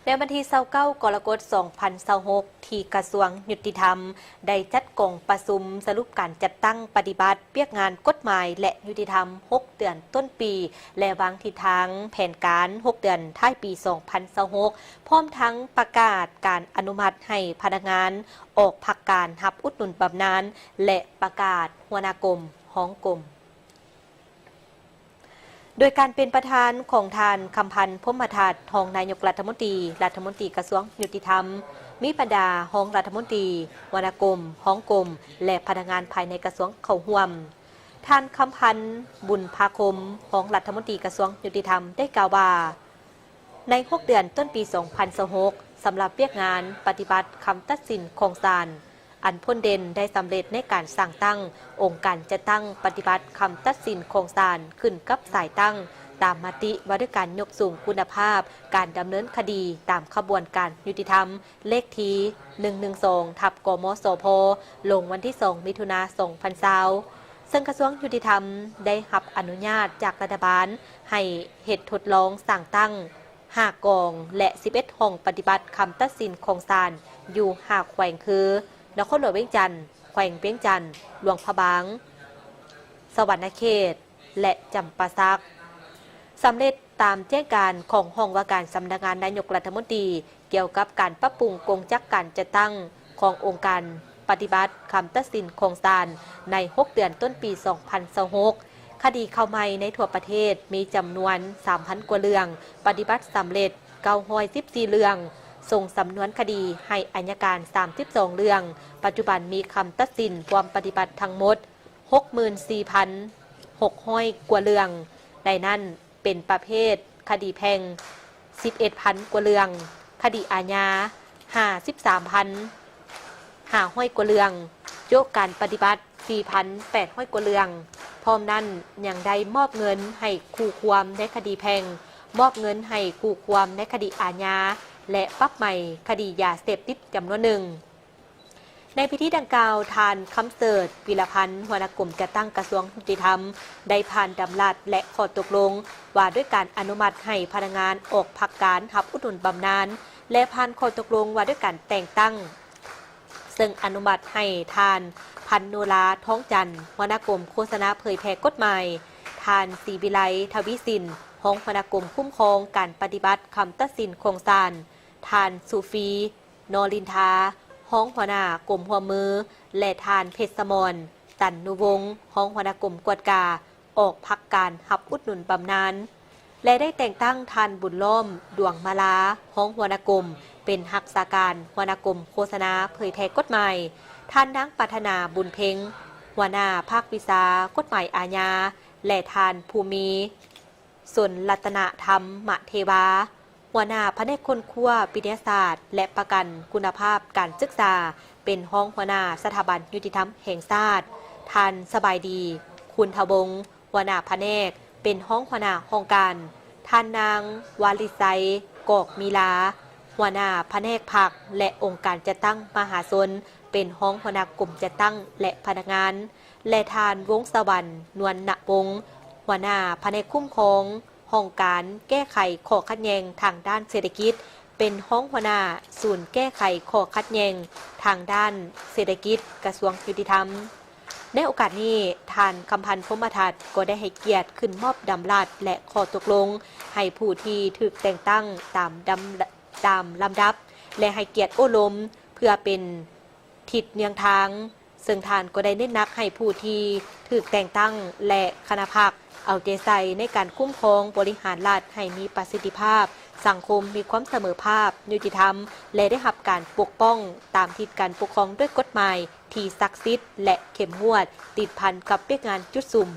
ໃນວັນທີຊາວເກົ້າ ກໍລະກົດ ສອງພັນຊາວຫົກ ທີ່ກະຊວງຍຸຕິທຳ ໄດ້ຈັດກອງປະຊຸມສະຫຼຸບການຈັດຕັ້ງປະຕິບັດວຽກງານກົດໝາຍ ແລະ ຍຸຕິທຳ ຫົກເດືອນຕົ້ນປີ ແລະ ວາງທິດທາງແຜນການ ຫົກເດືອນທ້າຍປີ ສອງພັນຊາວຫົກ ພ້ອມທັງປະກາດການອະນຸມັດໃຫ້ພະນັກງານອອກພັກການຮັບອຸດໜູນບຳນານ ແລະ ປະກາດຫົວໜ້າກົມ, ຮອງກົມ. ໂດຍການເປັນປະທານຂອງທ່ານ ຄຳພັນ ພົມມະທັດ ຮອງນາຍົກລັດຖະມົນຕີ, ລັດຖະມົນຕີກະຊວງຍຸຕິທຳ, ມີບັນດາຮອງລັດຖະມົນຕີ, ຫົວໜ້າກົມ, ຮອງກົມ ແລະ ພະນັກງານພາຍໃນກະຊວງເຂົ້າຮ່ວມ. ທ່ານ ຄຳພັນ ບຸນພາຄົມ ຮອງລັດຖະມົນຕີກະຊວງຍຸຕິທຳ ໄດ້ກ່າວວ່າ, ໃນຫົກເດືອນຕົ້ນປີ ສອງພັນຊາວຫົກ ສຳລັບວຽກງານປະຕິບັດຄຳຕັດສິນຂອງສານ ອັນພົ້ນເດັ່ນໄດ້ສຳເລັດໃນການສ້າງຕັ້ງອົງການຈັດຕັ້ງປະຕິບັດຄຳຕັດສິນຂອງສານ ຂຶ້ນກັບສາຍຕັ້ງຕາມມະຕິວ່າດ້ວຍການຍົກສູງຄຸນນະພາບການດຳເນີນຄະດີຕາມຂະບວນການຍຸຕິທຳ ເລກທີ ໜຶ່ງໜຶ່ງສອງ ທັບ ກມສພ ລົງວັນທີ ສອງ ມິຖຸນາ ສອງພັນຊາວ ເຊິ່ງກະຊວງຍຸຕິທຳໄດ້ຮັບອະນຸຍາດຈາກລັດຖະບານໃຫ້ເຮັດທົດລອງສ້າງຕັ້ງ ຫ້າກອງ ແລະ ສິບເອັດຫ້ອງປະຕິບັດຄຳຕັດສິນຂອງສານ ຢູ່ຫ້າແຂວງຄື ນະຄອນຫຼວງວຽງຈັນ, ແຂວງວຽງຈັນ, ຫຼວງພະບາງ, ສະຫວັນນະເຂດ ແລະ ຈຳປາສັກ ສຳເລັດຕາມແຈ້ງການຂອງຫ້ອງວ່າການສຳນັກງານນາຍົກລັດຖະມົນຕີ ກ່ຽວກັບການປັບປຸງກົງຈັກການຈັດຕັ້ງຂອງອົງການປະຕິບັດຄຳຕັດສິນຂອງສານ ໃນຫົກເດືອນຕົ້ນປີ ສອງພັນຊາວຫົກ ຄະດີເຂົ້າໃໝ່ໃນທົ່ວປະເທດມີຈຳນວນ ສາມພັນກວ່າເລື່ອງ, ປະຕິບັດສຳເລັດ ເກົ້າຮ້ອຍສິບສີ່ເລື່ອງ, ສົ່ງສຳນວນຄະດີໃຫ້ໄອຍະການ ສາມສິບສອງເລື່ອງ, ປັດຈຸບັນມີຄຳຕັດສິນພວມປະຕິບັດທັງໝົດ ຫົກໝື່ນສີ່ພັນຫົກຮ້ອຍກວ່າເລື່ອງ, ໃນນັ້ນ ເປັນປະເພດຄະດີແພ່ງ ສິບເອັດພັນກວ່າເລື່ອງ, ຄະດີອາຍາ ຫ້າສິບສາມພັນຫ້າຮ້ອຍກວ່າເລື່ອງ, ໂຈະການປະຕິບັດ ສີ່ພັນແປດຮ້ອຍກວ່າເລື່ອງ. ພ້ອມນັ້ນ ຍັງໄດ້ມອບເງິນໃຫ້ຄູ່ຄວາມໃນຄະດີແພ່ງ, ມອບເງິນໃຫ້ຄູ່ຄວາມໃນຄະດີອາຍາ ແລະ ປັບໃໝຄະດີຢາເສບຕິດຈຳນວນໜຶ່ງ. ໃນພິທີດັ່ງກ່າວ, ທ່ານ ຄຳເສີດ ວິລະພັນ ຫົວໜ້າກົມຈັດຕັ້ງກະຊວງຍຸຕິທຳ ໄດ້ຜ່ານດຳລັດ ແລະ ຂໍ້ຕົກລົງວ່າດ້ວຍການອະນຸມັດໃຫ້ພະນັກງານອອກພັກການຮັບອຸດໜູນບຳນານ ແລະ ຜ່ານຂໍ້ຕົກລົງວ່າດ້ວຍການແຕ່ງຕັ້ງ, ເຊິ່ງອະນຸມັດໃຫ້ທ່ານ ພັນໂນລາ ທອງຈັນ ຫົວໜ້າກົມໂຄສະນາເຜີຍແຜ່ກົດໝາຍ, ທ່ານ ສີວິໄລ ທະວີສິນ ຮອງຫົວໜ້າກົມຄຸ້ມຄອງການປະຕິບັດຄຳຕັດສິນຂອງສານ, ທ່ານ ສຸຟີ ນໍລິນທາ ຮອງຫົວໜ້າກົມຮ່ວມມື ແລະ ທ່ານ ເພັດສະໝອນ ຕັນນຸວົງ ຮອງຫົວໜ້າກົມກວດກາ ອອກພັກການຮັບອຸດໜູນບຳນານ ແລະ ໄດ້ແຕ່ງຕັ້ງທ່ານ ບຸນລ້ອມ ດວງມາລາ ຮອງຫົວໜ້າກົມ ເປັນຮັກສາການຫົວໜ້າກົມໂຄສະນາເຜີຍແຜ່ກົດໝາຍ, ທ່ານ ນາງ ປາດຖະໜາ ບຸນເພັງ ຫົວໜ້າພາກວິຊາກົດໝາຍອາຍາ ແລະ ທ່ານ ພູມີ ສົນລັດຕະນະທຳມະເທວາ ຫົວໜ້າພະແນກຄົ້ນຄວ້າວິທະຍາສາດ ແລະ ປະກັນຄຸນນະພາບການສຶກສາ ເປັນຮອງຫົວໜ້າສະຖາບັນຍຸຕິທຳແຫ່ງຊາດ, ທ່ານ ສະບາຍດີ ຄຸນທະວົງ ຫົວໜ້າພະແນກ ເປັນຮອງຫົວໜ້າຫ້ອງການ, ທ່ານນາງ ວາລິໄຊ ກອກມີລາ ຫົວໜ້າພະແນກພັກ ແລະ ອົງການຈັດຕັ້ງມະຫາຊົນ ເປັນຮອງຫົວໜ້າກົມຈັດຕັ້ງ ແລະ ພະນັກງານ ແລະ ທ່ານ ວົງສະຫວັນ ນວນນະວົງ ຫົວໜ້າພະແນກຄຸ້ມຄອງ ຫ້ອງການແກ້ໄຂຂໍ້ຂັດແຍ່ງທາງດ້ານເສດຖະກິດ ເປັນຮອງຫົວໜ້າສູນແກ້ໄຂຂໍ້ຂັດແຍ່ງທາງດ້ານເສດຖະກິດ ກະຊວງຍຸຕິທຳ. ໃນໂອກາດນີ້, ທ່ານ ຄຳພັນ ພົມມະທັດ ກໍໄດ້ໃຫ້ກຽດຂຶ້ນມອບດຳລັດ ແລະ ຂໍ້ຕົກລົງໃຫ້ຜູ້ທີ່ຖືກແຕ່ງຕັ້ງຕາມດຳ ຕາມລຳດັບ ແລະ ໃຫ້ກຽດໂອ້ລົມເພື່ອເປັນ ທິດເນືອງທາງ, ເຊິ່ງທ່ານກໍໄດ້ເນັ້ນໜັກໃຫ້ຜູ້ທີ່ຖືກແຕ່ງຕັ້ງ ແລະ ຄະນະພັກເອົາໃຈໃສ່ໃນການຄຸ້ມຄອງບໍລິຫານລັດໃຫ້ມີປະສິດທິພາບ, ສັງຄົມມີຄວາມສະເໝີພາບ, ຍຸຕິທຳ ແລະ ໄດ້ຮັບການປົກປ້ອງຕາມທິດການປົກຄອງດ້ວຍກົດໝາຍທີ່ສັກສິດ ແລະ ເຂັ້ມງວດ, ຕິດພັນກັບວຽກງານຈຸດສຸມ.